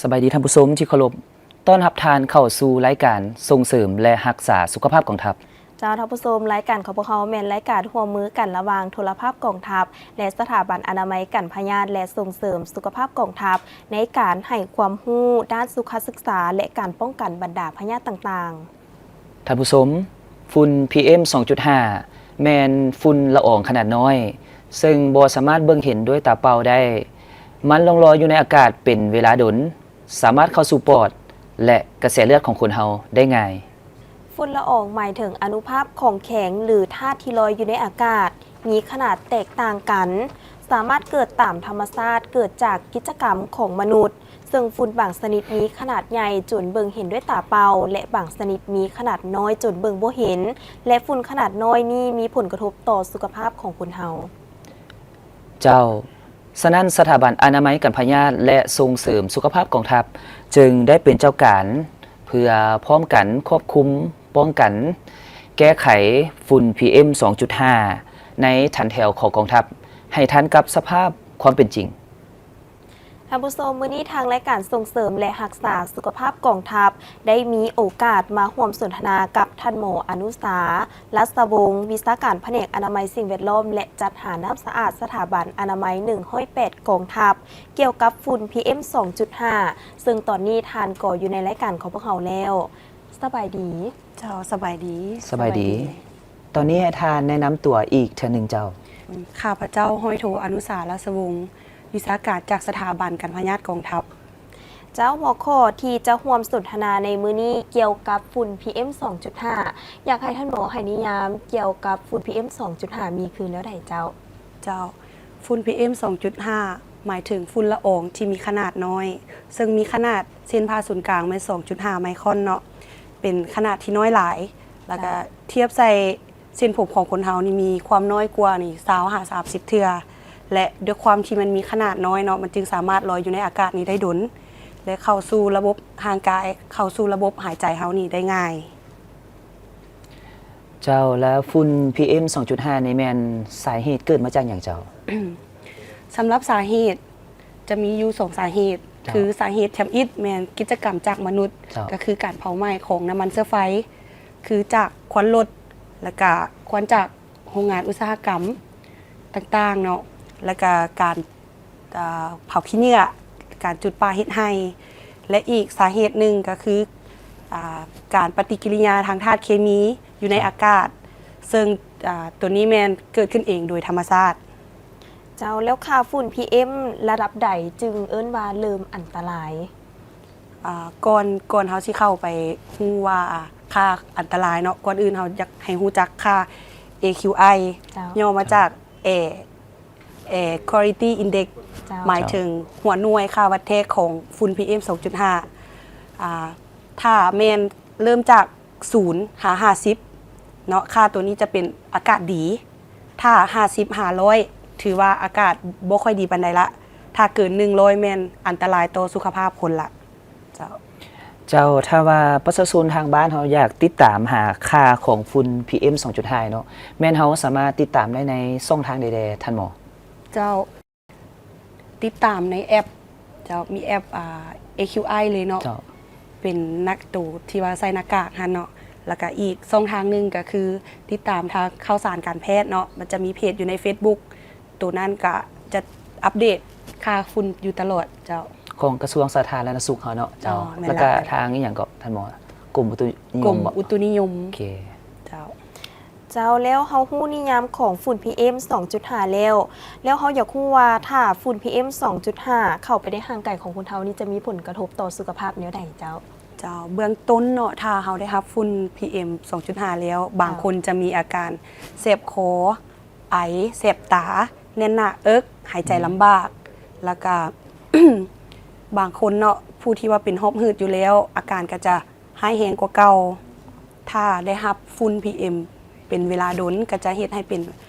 ສະບາຍດີທ່ານຜູ້ຊົມທີ່ເຄົາລົບ, ຕ້ອນຮັບທ່ານເຂົ້າສູ່ລາຍການສົ່ງເສີມ ແລະ ຮັກສາສຸຂະພາບກອງທັບ. ເຈົ້າ ທ່ານຜູ້ຊົມ, ລາຍການຂອງພວກເຮົາແມ່ນລາຍການຮ່ວມມືກັນລະຫວ່າງໂທລະພາບກອງທັບ ແລະ ສະຖາບັນອະນາໄມກັນພະຍາດ ແລະ ສົ່ງເສີມສຸຂະພາບກອງທັບ ໃນການໃຫ້ຄວາມຮູ້ດ້ານສຸຂະສຶກສາ ແລະ ການປ້ອງກັນບັນດາພະຍາດຕ່າງໆ. ທ່ານຜູ້ຊົມ, ຝຸ່ນ ພີເອັມ ສອງຈຸດຫ້າ ແມ່ນຝຸ່ນລະອອງຂະໜາດນ້ອຍ ເຊິ່ງບໍ່ສາມາດເບິ່ງເຫັນດ້ວຍຕາເປົ່າໄດ້. ມັນລ່ອງລອຍຢູ່ໃນອາກາດເປັນເວລາດົນ, ສາມາດເຂົ້າສູ່ປອດ ແລະ ກະແສເລືອດຂອງຄົນເຮົາໄດ້ງ່າຍ. ຝຸ່ນລະອອງໝາຍເຖິງອະນຸພາກຂອງແຂງ ຫຼື ທາດທີ່ລອຍຢູ່ໃນອາກາດ, ມີຂະໜາດແຕກຕ່າງກັນ, ສາມາດເກີດຕາມທຳມະຊາດ, ເກີດຈາກກິດຈະກຳຂອງມະນຸດ, ເຊິ່ງຝຸ່ນບາງຊະນິດມີຂະໜາດໃຫຍ່ຈົນເບິ່ງເຫັນດ້ວຍຕາເປົ່າ ແລະ ບາງຊະນິດມີຂະໜາດນ້ອຍຈົນເບິ່ງບໍ່ເຫັນ ແລະ ຝຸ່ນຂະໜາດນ້ອຍນີ້ມີຜົນກະທົບຕໍ່ສຸຂະພາບຂອງຄົນເຮົາ. ເຈົ້າ, ສະນັ້ນ ສະຖາບັນອະນາໄມກັນພະຍາດ ແລະ ສົ່ງເສີມສຸຂະພາບກອງທັບ ຈຶ່ງໄດ້ເປັນເຈົ້າການ ເພື່ອພ້ອມກັນຄວບຄຸມ, ປ້ອງກັນ, ແກ້ໄຂຝຸ່ນ ພີເອັມ ສອງຈຸດຫ້າ ໃນຖັນແຖວຂອງກອງທັບ ໃຫ້ທັນກັບສະພາບຄວາມເປັນຈິງ. ທ່ານຜູ້ຊົມ, ມື້ນີ້ທາງລາຍການສົ່ງເສີມ ແລະ ຮັກສາສຸຂະພາບກອງທັບ ໄດ້ມີໂອກາດມາຮ່ວມສົນທະນາກັບທ່ານໝໍ ອະນຸສາ ລັດສະວົງ, ວິຊາການພະແນກອະນາໄມສິ່ງແວດລ້ອມ ແລະ ຈັດຫານ້ຳສະອາດ ສະຖາບັນອະນາໄມໜຶ່ງຮ້ອຍແປດກອງທັບ ກ່ຽວກັບຝຸ່ນ ພີເອັມ ສອງຈຸດຫ້າ ເຊິ່ງຕອນນີ້ທ່ານກໍຢູ່ໃນລາຍການຂອງພວກເຮົາແລ້ວ. ສະບາຍດີ. ເຈົ້າ, ສະບາຍດີ. ສະບາຍດີ. ສະບາຍດີ. ຕອນນີ້ໃຫ້ທ່ານແນະນຳຕົວອີກເທື່ອໜຶ່ງເຈົ້າ. ຂ້າພະເຈົ້າ ຮ້ອຍໂທ ອະນຸສາ ລາຊະວົງ, ວິຊາການຈາກສະຖາບັນການພະຍາດກອງທັບ. ເຈົ້າ, ຫົວຂໍ້ທີ່ຈະຮ່ວມສົນທະນາໃນມື້ນີ້ກ່ຽວກັບຝຸ່ນ ພີເອັມ ສອງຈຸດຫ້າ ຢາກໃຫ້ທ່ານໝໍໃຫ້ນິຍາມກ່ຽວກັບຝຸ່ນ ພີເອັມ ສອງຈຸດຫ້າ ມີຄືແນວໃດເຈົ້າ? ເຈົ້າ, ຝຸ່ນ ພີເອັມ ສອງຈຸດຫ້າ ໝາຍເຖິງຝຸ່ນລະອອງທີ່ມີຂະໜາດນ້ອຍ, ເຊິ່ງມີຂະໜາດເສັ້ນຜ່າສູນກາງແມ່ນ ສອງຈຸດຫ້າ ໄມຄອນເນາະ, ເປັນຂະໜາດທີ່ນ້ອຍຫຼາຍ, ແລ້ວກະ ເຈົ້າ ທຽບໃສ່ ເສັ້ນຜົມຂອງຄົນເຮົານີ້ມີຄວາມນ້ອຍກວ່ານີ້ ຊາວຫາສາມສິບເທື່ອ ແລະ ດ້ວຍຄວາມທີ່ມັນມີຂະໜາດນ້ອຍເນາະ, ມັນຈຶ່ງສາມາດລອຍຢູ່ໃນອາກາດນີ້ໄດ້ດົນ ແລະ ເຂົ້າສູ່ລະບົບຮ່າງກາຍ, ເຂົ້າສູ່ລະບົບຫາຍໃຈເຮົານີ້ໄດ້ງ່າຍ. ເຈົ້າ, ແລ້ວຝຸ່ນ ພີເອັມ ສອງຈຸດຫ້າ ນີ້ແມ່ນສາເຫດເກີດມາຈາກຫຍັງເຈົ້າ? ສຳລັບສາເຫດ ຈະມີຢູ່ສອງສາເຫດ, ເຈົ້າ ຄືສາເຫດທຳອິດແມ່ນກິດຈະກຳຈາກມະນຸດ, ເຈົ້າ ກໍຄືການເຜົາໄໝ້ຂອງນ້ຳມັນເຊື້ອໄຟ, ຄືຈາກຄວັນລົດ ແລ້ວກະຄວັນຈາກໂຮງງານອຸດສາຫະກຳຕ່າງໆເນາະ, ແລ້ວກະການ ເອີ ເຜົາຂີ້ເຫຍື້ອ, ການຈູດປ່າເຮັດໄຮ່ ແລະ ອີກສາເຫດໜຶ່ງກໍຄື ອາ ການປະຕິກິລິຍາທາງທາດເຄມີຢູ່ໃນ ເຈົ້າ ອາກາດ, ເຊິ່ງ ອາ ຕົວນີ້ແມ່ນເກີດຂຶ້ນເອງໂດຍທຳມະຊາດ. ເຈົ້າ, ແລ້ວຄ່າຝຸ່ນ ພີເອັມ ລະດັບໃດຈຶ່ງເອີ້ນວ່າເລີ່ມອັນຕະລາຍ? ອາ ກ່ອນ ກ່ອນເຮົາຊິເຂົ້າໄປຮູ້ວ່າຄ່າອັນຕະລາຍເນາະ, ກ່ອນອື່ນເຮົາຢາກໃຫ້ຮູ້ຈັກຄ່າ ເອ ຄິວ ໄອ ເຈົ້າ ຫຍໍ້ມາຈາກ Air Air Quality Index ເຈົ້າ ໝາຍເຖິງຫົວໜ່ວຍຄ່າວັດແທກຂອງຝຸ່ນ ພີເອັມ ສອງຈຸດຫ້າ. ອາ ຖ້າແມ່ນເລີ່ມຈາກສູນຫາຫ້າສິບເນາະ, ຄ່າໂຕນີ້ຈະເປັນອາກາດດີ. ຖ້າຫ້າສິບຫາຮ້ອຍ ຖືວ່າອາກາດບໍ່ຄ່ອຍດີປານໃດລະ. ຖ້າເກີນໜຶ່ງຮ້ອຍ ແມ່ນອັນຕະລາຍຕໍ່ສຸຂະພາບຄົນລະ. ເຈົ້າ. ເຈົ້າ, ຖ້າວ່າປະຊາຊົນທາງບ້ານເຮົາຢາກຕິດຕາມຫາຄ່າຂອງຝຸ່ນ ພີເອັມ ສອງຈຸດຫ້າ ເນາະ, ແມ່ນເຮົາສາມາດຕິດຕາມໄດ້ໃນຊ່ອງທາງໃດແດ່ທ່ານໝໍ? ເຈົ້າ, ຕິດຕາມໃນແອັບ, ເຈົ້າ, ມີແອັບ ອາ ເອ ຄິວ ໄອ ເລີຍເນາະ, ເຈົ້າ, ເປັນໜ້າໂຕທີ່ວ່າໃສ່ໜ້າກາກຫັ້ນເນາະ, ແລ້ວກະອີກຊ່ອງທາງໜຶ່ງກະຄືຕິດຕາມທາງຂ່າວສານການແພດເນາະ, ມັນຈະມີເພຈຢູ່ໃນເຟສບຸກ ໂຕນັ້ນກະຈະອັບເດດຄ່າຝຸ່ນຢູ່ຕະຫຼອດເຈົ້າ. ຂອງກະຊວງສາທາລະນະສຸກເຮົາເນາະ. ເຈົ້າ. ແມ່ນແລ້ວ. ແລ້ວກະທາງອີ່ຫຍັງເກາະທ່ານໝໍ? ກົມອຸຕຸນິຍົມ. ກົມອຸຕຸນິຍົມ. ໂອເຄ. ເຈົ້າ. ເຈົ້າ, ແລ້ວເຮົາຮູ້ນິຍາມຂອງຝຸ່ນ ພີເອັມ ສອງຈຸດຫ້າ ແລ້ວ, ແລ້ວເຮົາຢາກຮູ້ວ່າຖ້າຝຸ່ນ ພີເອັມ ສອງຈຸດຫ້າ ເຂົ້າໄປໃນຮ່າງກາຍຂອງຄົນເຮົານີ້ ຈະມີຜົນກະທົບຕໍ່ສຸຂະພາບແນວໃດເຈົ້າ? ເຈົ້າ, ເບື້ອງຕົ້ນເນາະ, ຖ້າເຮົາໄດ້ຮັບຝຸ່ນ ພີເອັມ ສອງຈຸດຫ້າ ແລ້ວ, ບາງ ເຈົ້າ ຄົນຈະມີອາການແສບຄໍ, ໄອ, ແສບຕາ, ແໜ້ນໜ້າເອິກ, ຫາຍໃຈ ອືມ ລຳບາກ, ແລ້ວກະ ບາງຄົນເນາະ ຜູ້ທີ່ວ່າເປັນຫອບຫືດຢູ່ແລ້ວ ອາການກໍຈະຮ້າຍແຮງກວ່າເກົ່າ. ຖ້າໄດ້ຮັບຝຸ່ນ ພີເອັມ ເປັນເວລາດົນ ກໍຈະເຮັດໃຫ້ເປັນ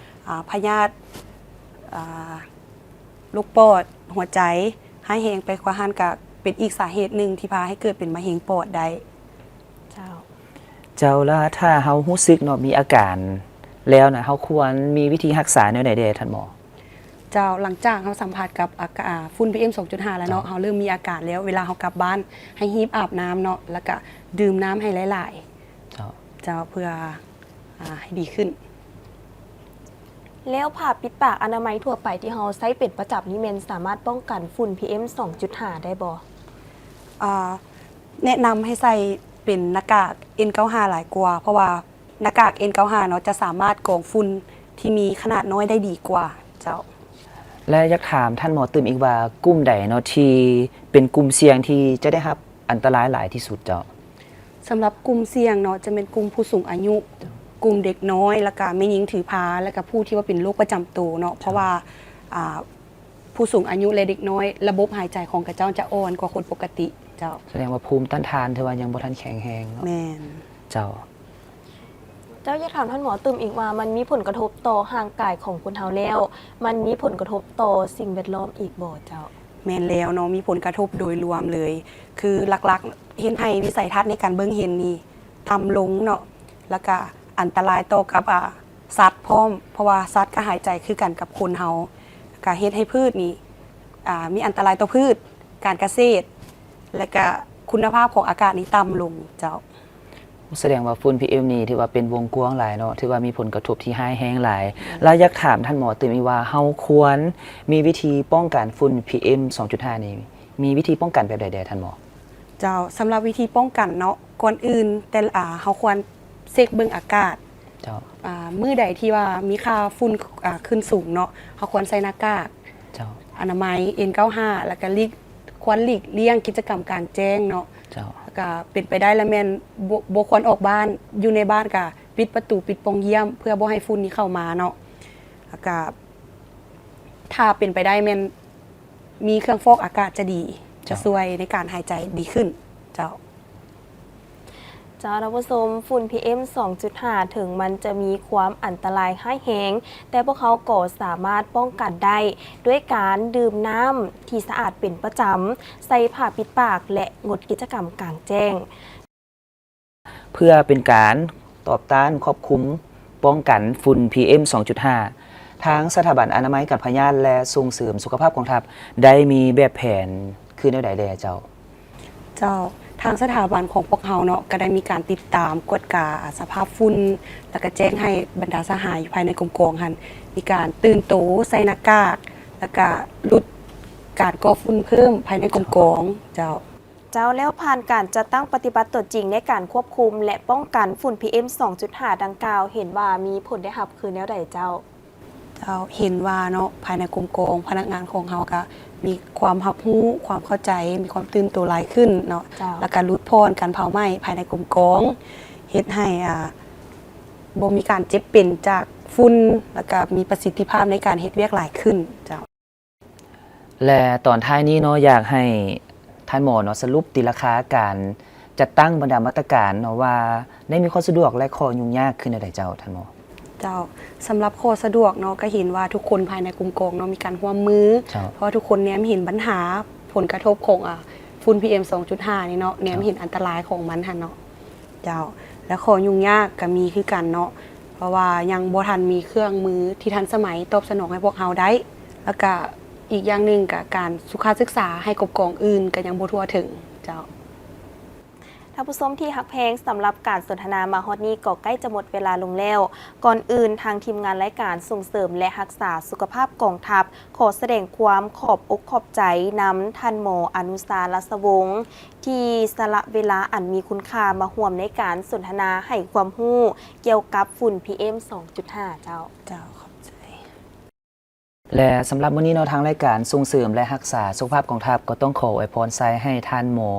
ອາ ພະຍາດ ອາ ໂລກປອດ, ຫົວໃຈ, ຮ້າຍແຮງໄປກວ່າຫັ້ນ ກໍເປັນອີກສາເຫດໜຶ່ງທີ່ພາໃຫ້ເກີດເປັນມະເຮັງປອດໄດ້. ເຈົ້າ. ເຈົ້າ, ລະຖ້າເຮົາຮູ້ສຶກເນາະ ມີອາການແລ້ວນະ ເຮົາຄວນມີວິທີຮັກສາແນວໃດແດ່ທ່ານໝໍ? ເຈົ້າ ຫຼັງຈາກເຮົາສຳຜັດກັບອາກາ ອາ ຝຸ່ນ ພີເອັມ ສອງຈຸດຫ້າ ແລ້ວເນາະ ເຈົ້າ ເຮົາເລີ່ມມີອາການແລ້ວ ເວລາເຮົາກັບບ້ານໃຫ້ຮີບອາບນ້ຳເນາະ ແລ້ວກະດື່ມນ້ຳໃຫ້ຫຼາຍໆ ເຈົ້າ ເຈົ້າ ເພື່ອ ອາ ໃຫ້ດີຂຶ້ນ. ແລ້ວຜ້າປິດປາກອະນາໄມທົ່ວໄປທີ່ເຮົາໃຊ້ເປັນປະຈຳນີ້ແມ່ນສາມາດປ້ອງກັນຝຸ່ນ ພີເອັມ ສອງຈຸດຫ້າ ໄດ້ບໍ່? ອາ ແນະນຳໃຫ້ໃສ່ເປັນໜ້າກາກ ເອັນ ເກົ້າຫ້າ ຫຼາຍກວ່າ ເພາະວ່າໜ້າກາກ ເອັນ ເກົ້າຫ້າ ເນາະ ຈະສາມາດກອງຝຸ່ນທີ່ມີຂະໜາດນ້ອຍໄດ້ດີກວ່າ ເຈົ້າ. ແລະ ຢາກຖາມທ່ານໝໍຕື່ມອີກວ່າ ກຸ່ມໃດເນາະທີ່ເປັນກຸ່ມສ່ຽງທີ່ຈະໄດ້ຮັບອັນຕະລາຍຫຼາຍທີ່ສຸດເຈົ້າ? ສຳລັບກຸ່ມສ່ຽງເນາະ ຈະແມ່ນກຸ່ມຜູ້ສູງອາຍຸ, ເຈົ້າ ກຸ່ມເດັກນ້ອຍ ແລ້ວກະແມ່ຍິງຖືພາ ແລ້ວກະຜູ້ທີ່ວ່າເປັນໂລກປະຈຳໂຕເນາະ ເຈົ້າ ເພາະວ່າ ອາ ຜູ້ສູງອາຍຸ ແລະ ເດັກນ້ອຍ ລະບົບຫາຍໃຈຂອງເຂົາເຈົ້າຈະອ່ອນກວ່າຄົນປົກກະຕິເຈົ້າ. ສະແດງວ່າພູມຕ້ານທານຖືວ່າຍັງບໍ່ທັນແຂງແຮງເນາະ. ແມ່ນ. ເຈົ້າ. ເຈົ້າ ຢາກຖາມທ່ານໝໍຕື່ມອີກວ່າ ມັນມີຜົນກະທົບຕໍ່ຮ່າງກາຍຂອງຄົນເຮົາແລ້ວ ມັນມີຜົນກະທົບຕໍ່ສິ່ງແວດລ້ອມອີກບໍ່ເຈົ້າ? ແມ່ນແລ້ວເນາະ ມີຜົນກະທົບໂດຍລວມເລີຍ ຄືຫຼັກໆ ເຮັດໃຫ້ວິໄສທັດໃນການເບິ່ງເຫັນນີ້ຕ່ຳລົງເນາະ ແລ້ວກະອັນຕະລາຍຕໍ່ກັບ ອາ ສັດພ້ອມ ເພາະວ່າສັດກະຫາຍໃຈຄືກັນກັບຄົນເຮົາ ກະເຮັດໃຫ້ພືດນີ້ ອາ ມີອັນຕະລາຍຕໍ່ພືດ ການກະເສດ ແລະກະຄຸນນະພາບຂອງອາກາດນີ້ຕ່ຳລົງເຈົ້າ. ສະແດງວ່າຝຸ່ນ ພີເອັມ ນີ້ຖືວ່າເປັນວົງກວ້າງຫຼາຍເນາະ ຖືວ່າມີຜົນກະທົບທີ່ຮ້າຍແຮງຫຼາຍ. ແລ້ວຢາກຖາມທ່ານໝໍຕື່ມອີກວ່າ ເຮົາຄວນມີວິທີປ້ອງກັນຝຸ່ນ ພີເອັມ ສອງຈຸດຫ້າ ນີ້ ມີວິທີປ້ອງກັນແບບໃດແດ່ທ່ານໝໍ? ເຈົ້າ ສຳລັບວິທີປ້ອງກັນເນາະ ກ່ອນອື່ນແຕ່ລະ ອາ ເຮົາຄວນເຊັກເບິ່ງອາກາດ ເຈົ້າ ອາ ມື້ໃດທີ່ວ່າມີຄ່າຝຸ່ນ ອາ ຂຶ້ນສູງເນາະ ເຮົາຄວນໃສ່ໜ້າກາກ ເຈົ້າ ອະນາໄມ ເອັນ ເກົ້າຫ້າ ແລ້ວກະຫຼີກ ຄວນຫຼີກລ່ຽງກິດຈະກຳກາງແຈ້ງເນາະ ເຈົ້າ ແລ້ວກະເປັນໄປໄດ້ລະແມ່ນບໍ່ ບໍ່ຄວນອອກບ້ານ ຢູ່ໃນບ້ານກະປິດປະຕູ ປິດປ່ອງຢ້ຽມ ເພື່ອບໍ່ໃຫ້ຝຸ່ນນີ້ເຂົ້າມາເນາະ ແລ້ວກະຖ້າເປັນໄປໄດ້ແມ່ນ ມີເຄື່ອງຟອກອາກາດຈະດີ ເຈົ້າ ຈະຊ່ວຍໃນການຫາຍໃຈດີຂຶ້ນ ເຈົ້າ. ເຈົ້າ ທ່ານຜູ້ຊົມ, ຝຸ່ນ ພີເອັມ ສອງຈຸດຫ້າ ເຖິງມັນຈະມີຄວາມອັນຕະລາຍຮ້າຍແຮງ, ແຕ່ພວກເຮົາກໍສາມາດປ້ອງກັນໄດ້ດ້ວຍການດື່ມນ້ຳທີ່ສະອາດເປັນປະຈຳ, ໃສ່ຜ້າປິດປາກ ແລະ ງົດກິດຈະກຳກາງແຈ້ງ. ເພື່ອເປັນການຕອບຕ້ານຄວບຄຸມປ້ອງກັນຝຸ່ນ ພີເອັມ ສອງຈຸດຫ້າ ທາງສະຖາບັນອະນາໄມການພະຍາດ ແລະ ສົ່ງເສີມສຸຂະພາບກອງທັບ ໄດ້ມີແບບແຜນຄືແນວໃດແດ່ເຈົ້າ? ເຈົ້າ, ທາງສະຖາບັນຂອງພວກເຮົາເນາະ ກໍໄດ້ມີການຕິດຕາມກວດກາສະພາບຝຸ່ນ ແລ້ວກໍແຈ້ງໃຫ້ບັນດາສະຫາຍພາຍໃນກົມກອງຫັ້ນ ມີການຕື່ນໂຕໃສ່ໜ້າກາກ ແລ້ວກໍຫຼຸດການກໍ່ຝຸ່ນເພີ່ມພາຍໃນກົມກອງເຈົ້າ. ເຈົ້າ, ແລ້ວຜ່ານການຈັດຕັ້ງປະຕິບັດຕົວຈິງໃນການຄວບຄຸມ ແລະ ປ້ອງກັນຝຸ່ນ ພີເອັມ ສອງຈຸດຫ້າ ດັ່ງກ່າວ ເຫັນວ່າມີຜົນໄດ້ຮັບຄືແນວໃດເຈົ້າ? ເຈົ້າ, ເຫັນວ່າເນາະ ພາຍໃນກົມກອງ ພະນັກງານຂອງເຮົາກະມີຄວາມຮັບຮູ້ ຄວາມເຂົ້າໃຈ ມີຄວາມຕື່ນໂຕຫຼາຍຂຶ້ນເນາະ ເຈົ້າ ແລ້ວກະຫຼຸດຜ່ອນການເຜົາໄໝ້ພາຍໃນກົມກອງ ເຮັດໃຫ້ ອາ ບໍ່ມີການເຈັບເປັນຈາກຝຸ່ນ ແລ້ວກະມີປະສິດທິພາບໃນການເຮັດວຽກຫຼາຍຂຶ້ນເຈົ້າ. ແລະ ຕອນທ້າຍນີ້ເນາະ ຢາກໃຫ້ທ່ານໝໍເນາະ ສະຫຼຸບຕີລາຄາການຈັດຕັ້ງບັນດາມາດຕະການເນາະ ວ່າໄດ້ມີຂໍ້ສະດວກ ແລະ ຂໍ້ຫຍຸ້ງຍາກຄືແນວໃດເຈົ້າ ທ່ານໝໍ? ເຈົ້າ, ສຳລັບຂໍ້ສະດວກເນາະ ກໍເຫັນວ່າທຸກຄົນພາຍໃນກົມກອງເນາະ ມີການຮ່ວມມື ເຈົ້າ ເພາະວ່າທຸກຄົນແນມເຫັນບັນຫາຜົນກະທົບຂອງ ອາ ຝຸ່ນ ພີເອັມ ສອງຈຸດຫ້າ ນີ້ເນາະ ແນມເຫັນອັນຕະລາຍຂອງມັນຫັ້ນເນາະ. ເຈົ້າ ແລະ ຂໍ້ຫຍຸ້ງຍາກກໍມີຄືກັນເນາະ ເພາະວ່າຍັງບໍ່ທັນມີເຄື່ອງມືທີ່ທັນສະໄໝຕອບສະໜອງໃຫ້ພວກເຮົາໄດ້ ແລ້ວກະອີກຢ່າງໜຶ່ງກະການສຸຂະສຶກສາໃຫ້ກົມກອງອື່ນກໍຍັງບໍ່ທົ່ວເຖິງເຈົ້າ. ທ່ານຜູ້ຊົມທີ່ຮັກແພງ, ສຳລັບການສົນທະນາມາຮອດນີ້ກໍໃກ້ຈະໝົດເວລາລົງແລ້ວ. ກ່ອນອື່ນ, ທາງທີມງານລາຍການສົ່ງເສີມ ແລະ ຮັກສາສຸຂະພາບກອງທັບ ຂໍສະແດງຄວາມຂອບອົກຂອບໃຈນຳທ່ານໝໍ ອະນຸຊາ ລາຊະວົງ ທີ່ສະຫຼະເວລາອັນມີຄຸນຄ່າມາຮ່ວມໃນການສົນທະນາໃຫ້ຄວາມຮູ້ກ່ຽວກັບຝຸ່ນ ພີເອັມ ສອງຈຸດຫ້າ ເຈົ້າ. ເຈົ້າ, ຂອບໃຈ. ແລະ ສຳລັບມື້ນີ້ເນາະ ທາງລາຍການສົ່ງເສີມ ແລະ ຮັກສາສຸຂະພາບກອງທັບ ກໍຕ້ອງຂໍອວຍພອນໄຊໃຫ້ທ່ານໝໍ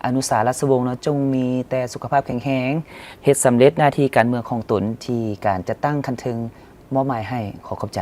ອະນຸຊາ ລາຊະວົງເນາະ ຈົ່ງມີແຕ່ສຸຂະພາບແຂງແຮງ, ເຮັດສຳເລັດໜ້າທີ່ການເມືອງຂອງຕົນທີ່ການຈັດຕັ້ງຂັ້ນເທິງມອບໝາຍໃຫ້. ຂໍຂອບໃຈ.